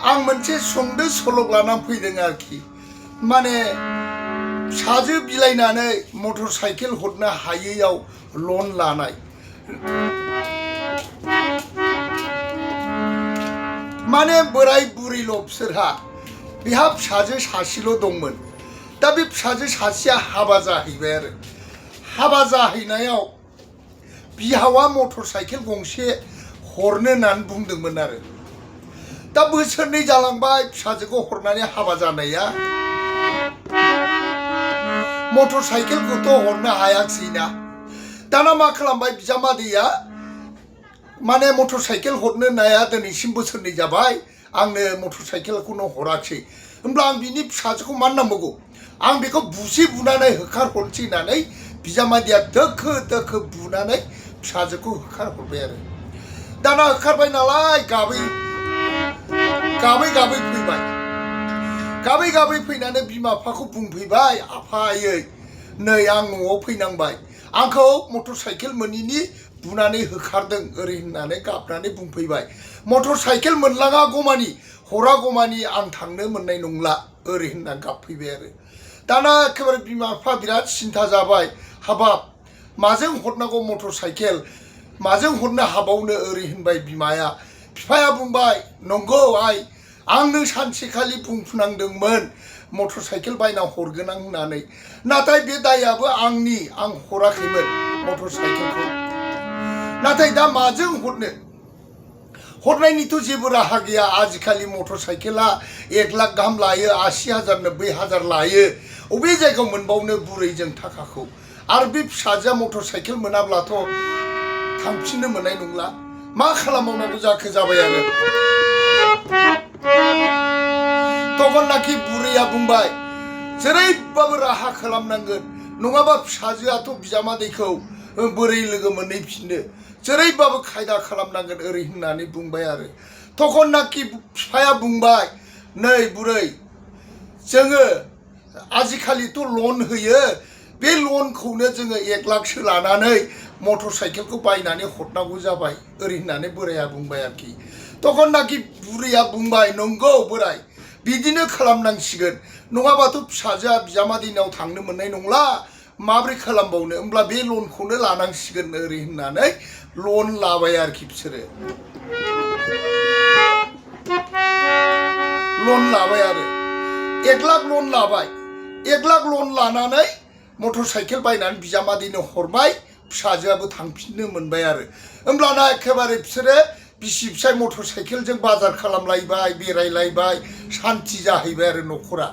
आं मोनसे सुंद' सल' लाना फैदों आरोखि माने फिसाजो बिलाइनानै मटर साइकेल हरनो हायैयाव लन लानाय माने बोराय बुरैल' बिसोरहा बिहा फिसाजो सासेल' दंमोन दा बे फिसाजो सासेया हाबा जाहैबाय आरो हाबा जाहैनायाव बिहावा मटर साइकेल गंसे हरनो होननानै बुंदोंमोन आरो दा बोसोरनै जालांबाय फिसाजोखौ हरनानै हाबा जानाया मटर साइकेलखौथ' हरनो हायाखिसैना दाना मा खालामबाय बिजामादैया माने मटर साइकेल हरनो होननाया दिनैसिम बोसोरनै जाबाय आंनो मटर साइकेलखौनो हराखिसै होमब्ला आं बिनि फिसाजोखौ मा नांबावगौ आं बेखौ बुसि बुनानै होखारहरनोसै होननानै बिजामादैया दोखो दोखो बुनानै फिसाजोखौ होखारहरबाय आरो दाना होखारबाय नालाय गाबै फैबाय गाबै फैनानै बिमा बिफाखौ बुंफैबाय आफायै नै आं न'आव फैनांबाय आंखौ मटर साइकेल मोनैनि बुनानै होखारदों ओरै होननानै गाबनानै बुंफैबाय मटर साइकेल मोनलाङागौमानि हरागौमानि आं थांनो मोननाय नंला ओरै होनना गाबफैबाय आरो दाना एखेबारे बिमा बिफा बिराद सिन्था जाबाय हाबाब माजों हरनांगौ मटर साइकेल माजों हरनो हाबावनो ओरै होनबाय बिमाया बिफाया बुंबाय नंगौ आइ आंनो सानसेखालि बुंफुनांदोंमोन मटर साइकेल बायना हरगोन आं होननानै नाथाय बे दायाबो आंनि आं हराखैमोन मटर साइकेलखौ नाथाय दा माजों हरनो हरनायनिथ' जेबो राहा गैया आजिखालि मटर साइकेला 1 लाख गाहाम लायो 80,000 90,000 लायो अबे जायगायाव मोनबावनो बुरैजों थाखाखौ आरो बे फिसाजोआ मटर साइकेल मोनाब्लाथ' थांफिननो मोननाय नंला मा खालामबावनांगौ जाखो जाबाय आरो तखननाखि बुरैया बुंबाय जेरैबाबो राहा खालामनांगोन नङाबा फिसाजोआथ' बिजामादैखौ बोरै लोगो मोनहैफिननो जेरैबाबो खायदा खालामनांगोन ओरै होननानै बुंबाय आरो तखननाखि बिफाया बुंबाय नै बुरै जोङो आजिखालिथ' लन होयो बे लनखौनो जोङो 1 लाखसो लानानै मटर साइकेलखौ बायनानै हरनांगौ जाबाय ओरै होननानै बोराया बुंबाय आरोखि तखननाखि बुरैया बुंबाय नंगौ बोराय बिदिनो खालामनांसिगोन नङाबाथ' फिसाजोआ बिजामादैनाव थांनो मोननाय नंला माब्रै खालामबावनो होमब्ला बे लनखौनो लानांसिगोन ओरै होननानै लन लाबाय आरोखि बिसोरो लन लाबाय आरो 1 लाख लन लाबाय 1 लाख लन लानानै मटर साइकेल बायनानै बिजामादैनो हरबाय फिसाजोआबो थांफिननो मोनबाय आरो होमब्लाना एखेबारे बिसोरो बिसि फिसाय मटर साइकेलजों बाजार खालामलायबाय बेरायलायबाय शान्ति जाहैबाय आरो न'खरा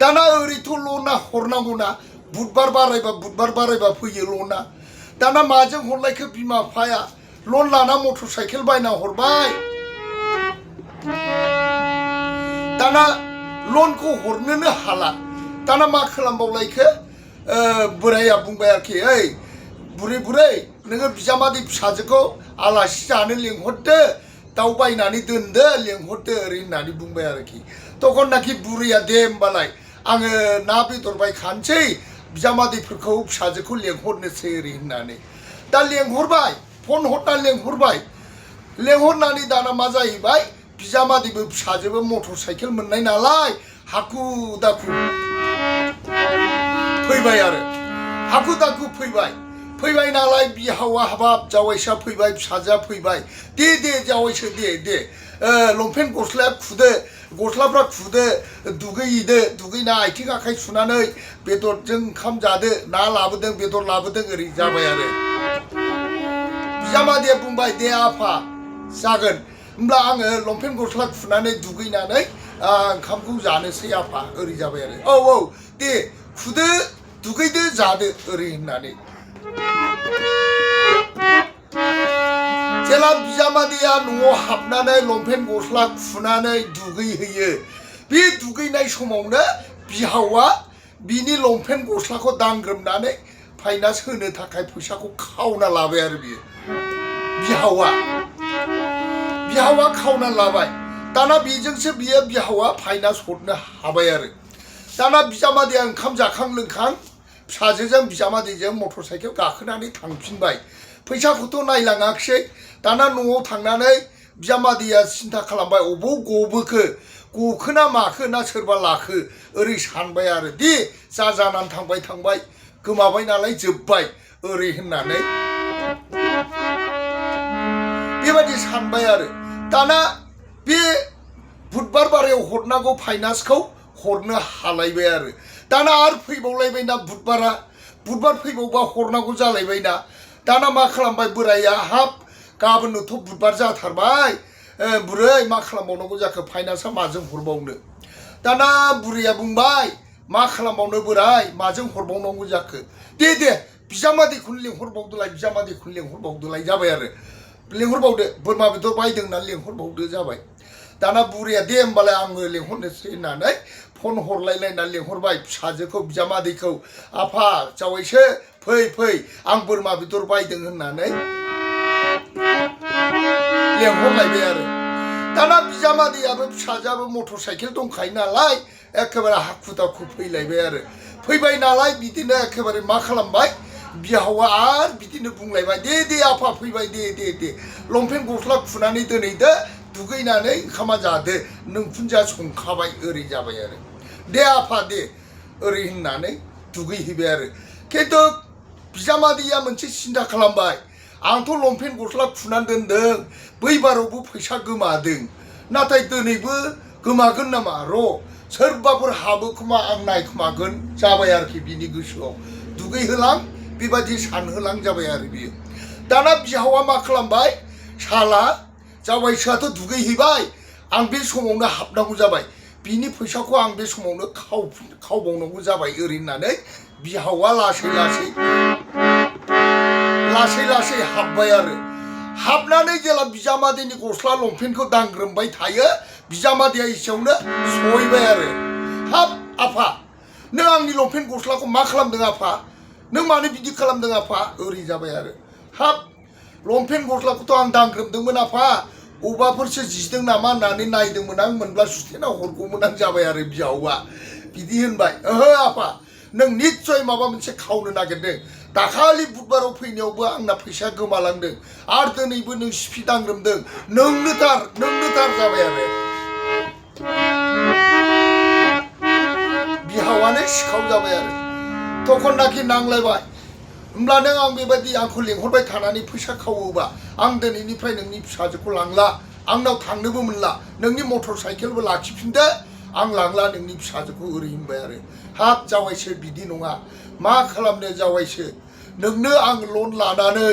दाना ओरैथ' लना हरनांगौना बुधबार बारायबा फैयो लना दाना माजों हरलायखो बिमा बिफाया लन लाना मटर साइकेल बायना हरबाय दाना लनखौ हरनोनो हाला दाना मा खालामबावलायखो बोराया बुंबाय आरोखि ओइ बुरै नोङो बिजामादै फिसाजोखौ आलासि जानो लेंहरदो दाउ बायनानै दोनदो लेंहरदो ओरै होननानै बुंबाय आरोखि तखननाखि बुरैया दे होमबालाय आङो ना बेदर बायखानोसै बिजामादैफोरखौ फिसाजोखौ लेंहरनोसै ओरै होननानै दा लेंहरबाय फन हरना लेंहरनानै दाना मा जाहैबाय बिजामादैबो फिसाजोबो मटर साइकेल मोननाय नालाय हाखु दाखु फैबाय आरो हाखु दाखु फैबाय नालाय बिहावा हाबाब जावैसा फैबाय फिसाजोआ फैबाय दे जावैसो दे लंपेन्ट गस्लाफ्रा खुदो दुगैना आथिं आखाइ सुनानै बेदरजों ओंखाम जादो ना लाबोदों बेदर लाबोदों ओरै जाबाय आरो बिजामादैया बुंबाय दे आफा जागोन होमब्ला आङो लंपेन्ट गस्ला खुनानै दुगैनानै ओंखामखौ जानोसै आफा ओरै जाबाय आरो औ दे खुदो दुगैदो जादो ओरै होननानै जेला बिजामादैया न'आव हाबनानै लंपेन्ट गस्ला खुनानै दुगैहैयो बे दुगैनाय समावनो बिहावा बिनि लंपेन्ट गस्लाखौ दांग्रोमनानै फाइनान्स होनो थाखाय फैसाखौ खावना लाबाय आरो बिहावा खावना लाबाय दाना बेजोंसो बिहावा फाइनान्स हरनो हाबाय आरो दाना बिजामादैया ओंखाम जाखां लोंखां फिसाजोजों बिजामादैजों मटर साइकेल गाखोनानै थांफिनबाय फैसाखौथ' नायलाङाखिसै दाना न'आव थांनानै बिजामादैया सिन्था खालामबाय अबाव गबोखो गखोना माखो ना सोरबा लाखो ओरै सानबाय आरो दि जा जानानै थांबाय गोमाबाय नालाय जोब्बाय ओरै होननानै बेबायदि सानबाय आरो दाना बे बुधबार बारायाव हरनांगौ फाइनान्सखौ हरनो हालायबाय आरो दाना आरो फैबावलायबायना बुधबार फैबावबा हरनांगौ जालायबायना दाना मा खालामबाय बोराया हाब गाबोननोथ' बुधबार जाथारबाय बुरै मा खालामबावनांगौ जाखो फाइनान्सआ माजों हरबावनो दाना बुरैया बुंबाय मा खालामबावनो बोराय माजों हरबावनांगौ जाखो दे बिजामादैखौनो लिंहरबावदोलाय जाबाय आरो लिंहरबावदो बोरमा बेदर बायदों होननानै लिंहरबावदो जाबाय दाना बुरैया दे होमबालाय आङो लिंहरनोसै होननानै फन हरलायलायनानै लिंहरबाय फिसाजोखौ बिजामादैखौ आफा जावैसो फै आं बोरमा बेदर बायदों होननानै लिंहरलायबाय आरो दाना बिजामादैयाबो फिसाजोआबो मटर साइकेल दंखायो नालाय एखेबारे हाखु दाखु फैलायबाय आरो फैबाय नालाय बिदिनो एखेबारे मा खालामबाय बिहावा आरो बिदिनो बुंलायबाय दे आफा फैबाय दे लंपेन्ट गस्ला खुनानै दोनहैदो दुगैनानै ओंखामा जादो नोंखुनजोआ संखाबाय ओरै जाबाय आरो दे आफा दे ओरै होननानै दुगैहैबाय आरो खिन्थु बिजामादैया मोनसे सिन्था खालामबाय आंथ' लंपेन्ट गस्ला खुनानै दोनदों बै बारावबो फैसा गोमादों नाथाय दिनैबो गोमागोन नामा र' सोरबाफोर हाबो खोमा आं नायखोमागोन जाबाय आरोखि बिनि गोसोआव दुगैहोलां बेबायदि सानहोलां जाबाय आरो बियो दाना बिहावा मा खालामबाय साला जावायसोआथ' दुगैहैबाय आं बे समावनो हाबनांगौ जाबाय बिनि फैसाखौ आं बे समावनो खावबावनांगौ जाबाय ओरै होननानै बिहावा लासै हाबबाय आरो हाबनानै जेला बिजामादैनि गस्ला लंपेन्टखौ दांग्रोमबाय थायो बिजामादैया एसेयावनो सहैबाय आरो हाब आफा नों आंनि लंपेन्ट गस्लाखौ मा खालामदों आफा नों मानो बिदि खालामदों आफा ओरै जाबाय आरो हाब लंपेन्ट गस्लाखौथ' आं दांग्रोमदोंमोन आफा अबाफोरसो जिदों नामा होननानै नायदोंमोन आं मोनब्ला सुथेना हरगौमोन आं जाबाय आरो बिहावा बिदि होनबाय ओहो आफा नों निस्सय माबा मोनसे खावनो नागिरदों दाखालि बुधबाराव फैनायावबो आंना फैसा गोमालांदों आरो दिनैबो नों सिफि दांग्रोमदों नोंनो थार जाबाय आरो बिहावानो सिखाव जाबाय आरो तखननाखि नांलायबाय होमब्ला नों आं बेबायदि आंखौ लेंहरबाय थानानै फैसा खावोबा आं दिनैनिफ्राय नोंनि फिसाजोखौ लांला आंनाव थांनोबो मोनला नोंनि मटर साइकेलबो लाखिफिनदो आं लांला नोंनि फिसाजोखौ ओरै होनबाय आरो हाब जावायसो बिदि नङा मा खालामनो जावायसो नोंनो आं लन लानानै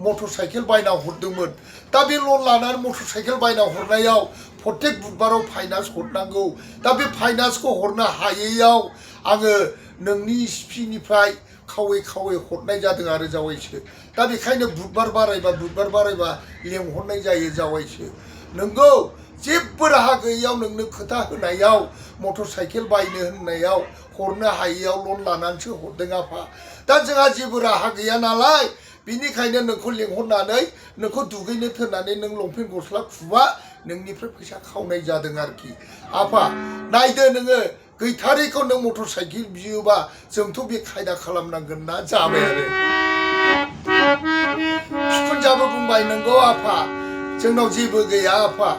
मटर साइकेल बायना हरदोंमोन दा बे लन लानानै मटर साइकेल बायना हरनायाव प्रत्येक बुधबाराव फाइनान्स हरनांगौ दा बे फाइनान्सखौ हरनो हायैयाव आङो नोंनि सिपिनिफ्राय खावै हरनाय जादों आरो जावायसो दा बेखायनो बुधबार बारायबा लेंहरनाय जायो जावायसो नोंगौ जेबो राहा गैयैयाव नोंनो खोथा होनायाव मटर साइकेल बायनो होननायाव हरनो हायैयाव लन लानानैसो हरदों आफा दा जोंहा जेबो राहा गैया नालाय बिनिखायनो नोंखौ लेंहरनानै नोंखौ दुगैनो थोननानै नों लंपेन्ट गस्ला खुबा नोंनिफ्राय फैसा खावनाय जादों आरोखि आफा नायदो नोङो गैथारैखौ नों मटर साइकेल बियोबा जोंथ' बे खायदा खालामनांगोन ना जाबाय आरो बिखुनजोआबो बुंबाय नंगौ आफा जोंनाव जेबो गैया आफा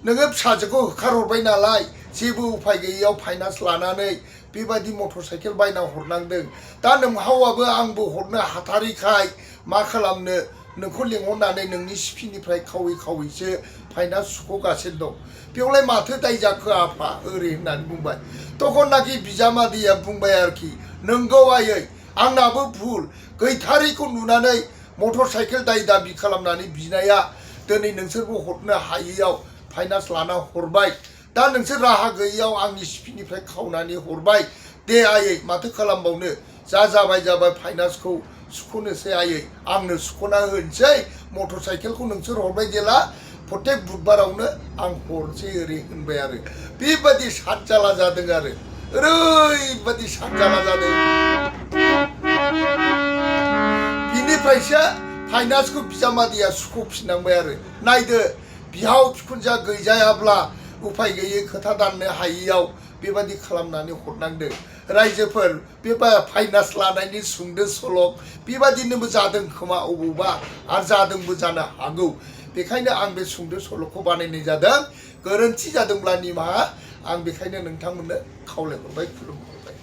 नोङो फिसाजोखौ होखारहरबाय नालाय जेबो उफाय गैयैयाव फाइनान्स लानानै बेबायदि मटर साइकेल बायना हरनांदों दा नोंहावाबो आंबो हरनो हाथारैखाय मा खालामनो नोंखौ लेंहरनानै नोंनि सिपिनिफ्राय खावैसो फाइनान्स सुख'गासिनो दं बेवलाय माथो दाय जाखो आफा ओरै होननानै बुंबाय तखननाखि बिजामादैया बुंबाय आरोखि नंगौ आयै आंनाबो भुल गैथारैखौ नुनानै मटर साइकेल दाय दाबि खालामनानै बिनाया दिनै नोंसोरबो हरनो हायैयाव फाइनान्स लाना हरबाय दा नोंसोर राहा गैयैयाव आंनि सिपिनिफ्राय खावनानै हरबाय दे आयै माथो खालामबावनो जाबाय फाइनान्सखौ सुख'नोसै आयै आंनो सुख'ना होनोसै मटर साइकेलखौ नोंसोर हरबाय जेला प्रत्येक बुधबारावनो आं हरसै ओरै होनबाय आरो बेबायदि सात जाला जादों आरो ओरैबायदि सात जाला जादों बिनिफ्रायसो फाइनान्सखौ बिजामादैया सुख'फिननांबाय आरो नायदो बिहाव बिखुनजोआ गैजायाब्ला उफाय गैयै खोथा दाननो हायैयाव बेबायदि खालामनानै हरनांदों रायजोफोर बे फाइनान्स लानायनि सुंद' सल' बेबायदिनोबो जादों खोमा अबावबा आरो जादोंबो जानो हागौ बेखायनो आं बे सुंद' सल'खौ बानायनाय जादों गोरोन्थि जादोंब्ला निमाहा आं बेखायनो नोंथांमोननो खावलायहरबाय खुलुमहरबाय